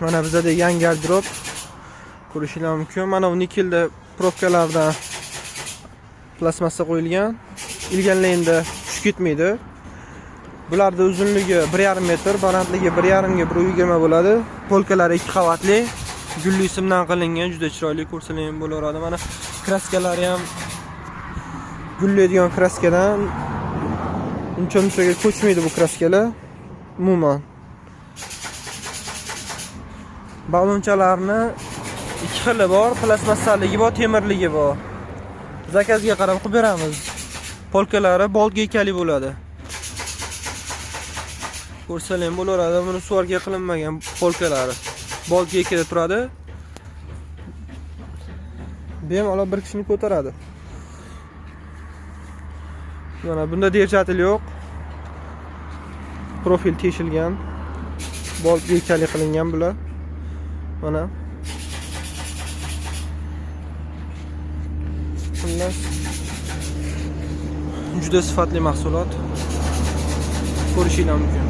Mana bizada yangi garderob ko'rishinglar mumkin. Mana bu nikelda probkalardan plastmassa qo'yilgan. Ilganlar endi tushib ketmaydi. Bularda uzunligi 1,5 metr, balandligi 1,5 ga 1,20 bo'ladi. Polkalari 2 qavatli, gulli simdan qilingan, juda chiroyli ko'rsalar ham bo'laveradi. Mana kraskalari ham gullaydigan kraskadan, uncha munchaga ko'chmaydi bu kraskalar umuman. Balonchalarni ikki xili bor, plastmassaligi bor, temirligi bor. Zakazga qarab qilib beramiz. Polkalari boltga bo'ladi. Ko'rsalar ham bo'laveradi. Buni сварка qilinmagan polkalari. Boltga turadi. Bemalol bir kishini ko'taradi. Mana bunda держатель yo'q. Profil teshilgan. Bolt gaykali qilingan bular. Mana. Xullas, juda sifatli mahsulot. Ko'rishinglar mumkin.